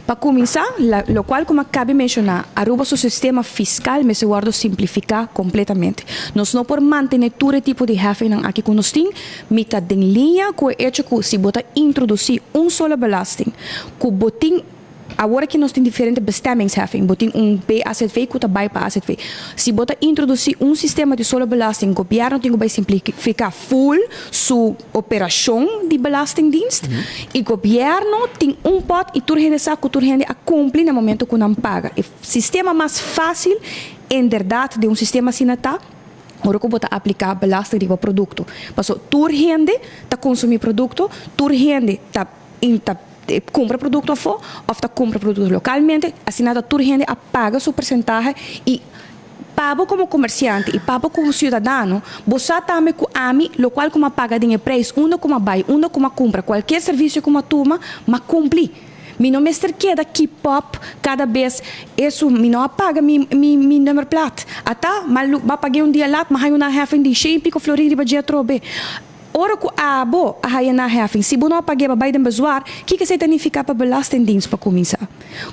Pa cuminsa, locual cu mi a caba di menciona, Aruba su sistema fiscal mester wordo simplifica completamente. Nos no por mantene tur tipo di heffing aki cu nos tin. Mi ta den liña cu e hecho cu si bo ta introduci un solo belasting, cu bo tin awor cu nos tin diferente bestemmingsheffing, bo tin un BAZV cu ta bay pa AZV. Si bo ta introduci un sistema di solo belasting, gobierno tin cu simplifica full su operacion di belastingdienst y gobierno tin un pot y tur hende sa cu tur hende a cumpli na momento cu nan paga. E sistema mas facil, inderdaad, di un sistema asina ta ora cu bo ta aplica belasting riba producto. Paso tur hende ta consumi producto, tur hende ta cumpra producto afo, of ta cumpra producto localmente, asina ta tur hende a paga su porcentahe y pa bo como comerciante y pa bo como ciudadano, bo tambe cu ami, locual cu m'a paga den prijs, unda cu m'a bay, unda cu m'a cumpra, cualkier servicio cu m'a tuma, m'a cumpli. Mi no mester keda keep up cada bes eso, mi no a paga mi nummerplaat. Ata, m'a paga un dia laat, m'a haya un heffing di 100 pico florin riba dje atrobe. Ora cu abo a haya naheffing, si bo no a paga, bay den bezwaar, kico esey ta significa pa belastingdienst pa cuminsa?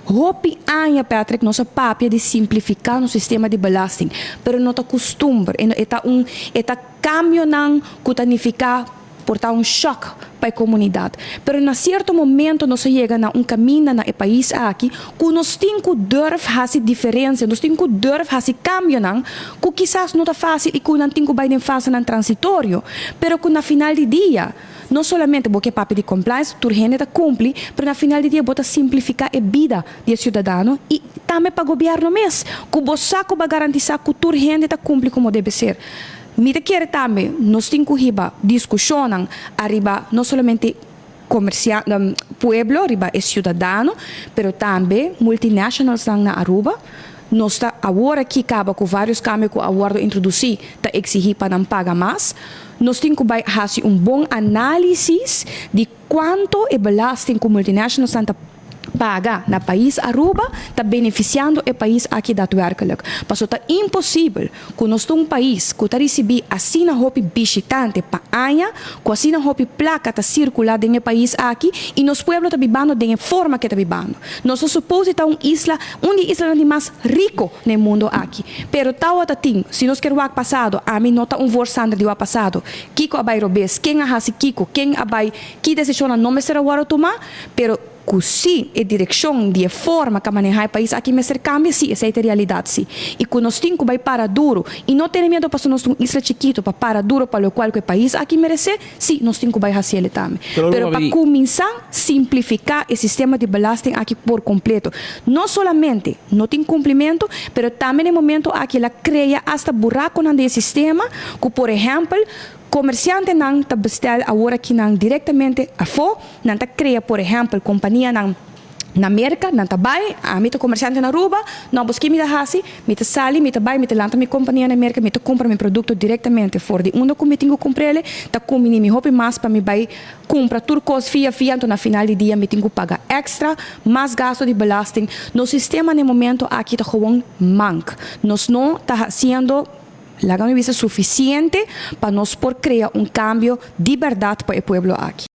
Hopi aña, Patrick, nos a papia di simplifica nos sistema di belasting, pero no ta custumber, e ta cambionan cu ta significa por ta un shock pa e comunidad. Pero na cierto momento nos a yega na un caminda na e pais aki cu nos tin cu durf haci diferencia, nos tin cu durf haci cambionan, cu kisas no ta facil y cu nan tin cu bay den fasenan transitorio, pero cu na final di dia, no solamente bo ke papia di compliance, tur hende ta cumpli, pero na final di dia bo ta simplifica e bida di ciudadano y tambe pa gobierno mes, cu bo sa cu bo garantisa cu tur hende ta cumpli como debe ser. Mi ta kere tambe, nos tin cu hiba discusion ariba no solamente comercial, pueblo, riba e ciudadano, pero tambe multinationals na Aruba. Nos ta awor aki caba cu varios cambio cu a wordo introduci, ta exigi pa nan paga mas. Nos tin cu bay haci un bon analisis di cuanto e belasting cu multinationals ta paga na pais Aruba ta beneficiando e pais aki daadwerkelijk. Paso ta imposibel cu nos un pais cu ta ricibi asina hopi bishitante pa aña, cu asina hopi placa ta circula den e pais aki y nos pueblo ta bibando den forma cu ta bibando. Nos ta suppose ta un isla, un di isla di mas rico na mundo aki. Pero ta tin, si nos kier pasado, ami no ta un voorstander di pasado. Kico a bay robes, ken a hasi kico, ken a bay, ki decision no mester a wordo tuma, pero cu si e direccion di forma cu maneha e pais aki mester cambia, si, esey ta e realidad, si. Y cu nos tin cu bay para duro y no tene miedo pa nos un isla chikito pa para duro pa locual cu e pais aki merece, si, nos tin cu bay haci tambe. Pero pa cuminsa, simplifica e sistema di belasting aki por completo. No solamente no tin cumplimento, pero tambe na momento aki el a crea hasta buraco den sistema, cu por ehempel, comerciantenan ta bestel awor aki nan directamente afo, nan ta crea, por ehempel, companianan na America, nan ta bay, ami ta comerciante na Aruba, no bo kico mi ta hasi, mi ta sali, mi ta bay, mi ta lanta mi compania na America, mi ta cumpra mi producto directamente for di unda cu mi tin cu cumpr'e, ta cumbini mi hopi mas pa mi bay cumpra tur cos via via, anto na final di dia mi tin cu paga extra, mas gasto di belasting. Nos sistema na momento aki ta gewoon mank. Nos no ta haciendo, laga mi bisa, suficiente pa nos por crea un cambio di berdad pa e pueblo aki.